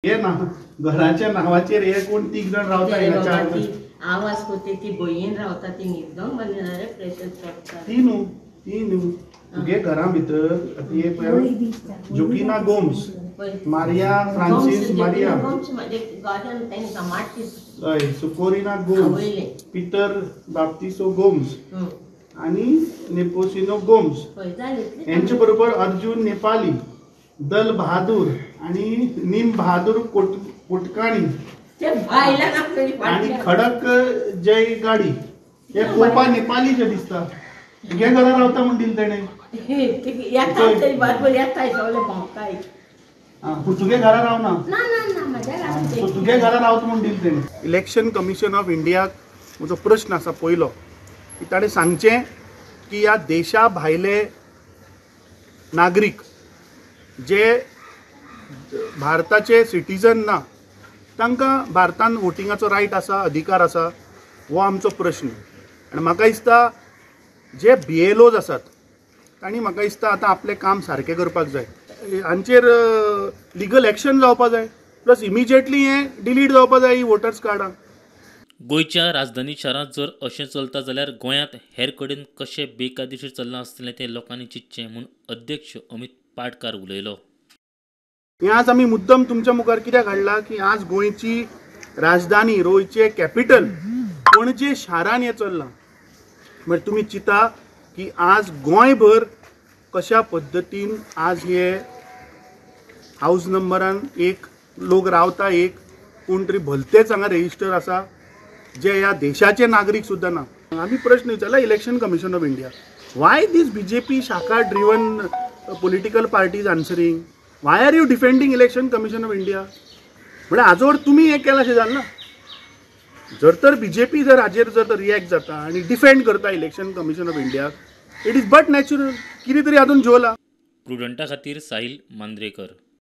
हे ना घराच्या नांवाचेर हे कोण 3 जाण रावता, चार जाण आवाज कोते ती भंयेन रावता, ती न्हिदोंक बंद जाल्यार प्रेशर चडटा. ती न्हू, ती न्हू, तुगे घरा भितर हे पळय Joaquina Gomes, Maria Francis Maria, हय, सुकोरिना गोम्स, पिटर बाप्तिसो गोम्स आनी नेपोसिनो गोम्स, हेंचे बरोबर अर्जुन नेपाली, दल बहादूर आनी नीम बहादूर कोटकाणी आनी खडक जय गाडी, हे कोपा नेपाली जे दिसता. तुगे घरा रावता म्हण दिले तेणें. पूण तुगे घरा रावना, तुगे घरा रावता म्हण दिले तेणें. इलेक्शन कमिशन ऑफ इंडियाक म्हजो प्रश्न आसा पयलो की ताणें सांगचें की ह्या देशा भायले नागरीक जे भारताचे सिटीजन ना तांकां भारतान वोटिंगाचो रायट आसा, अधिकार आसा, हो आमचो प्रश्न. आनी म्हाका दिसता जे BLOs आसात तांणी म्हाका दिसता आतां आपलें काम सारकें करपाक जाय, हांचेर लिगल एक्शन जावपा जाय, प्लस इमिजिएटली हें डिलीट जावपा जाय ही वोटर्स कार्डां. गोंयच्या राजधानी शारांत जर अशें चलता जाल्यार गोंयांत हेर कडेन कशें बेकायदेशीर चल्लां आसतलें तें लोकांनी चिंतचें म्हूण अध्यक्ष अमित पाटकार उलयलो. हें आज आमी मुद्दम तुमच्या मुखार कित्याक हाडला की आज गोंयची राजधानी, गोंयचें कॅपिटल पणजे शारान हें चल्लां. म्हळ्यार तुमी चिंता की आज गोंयभर कशा पद्दतीन आज हे हावज नंबरान एक लोक रावता, एक कोण तरी भलतेच हांगा रेजिस्टर आसा जे ह्या देशाचे नागरीक सुद्दां ना. आमी प्रश्न विचारला election commission of India, why this BJP shakha driven political parties answering, why are you defending election commission of India? म्हळ्यार आजवर तुमी हें केलां अशें जालें ना. जर तर बीजेपी जर हाजेर जर तर रिएक्ट जाता आनी डिफेंड करता election commission of India, it is but natural. कितें तरी हातून झोल आहा. प्रुडंटा खातीर साहिल मांद्रेकर.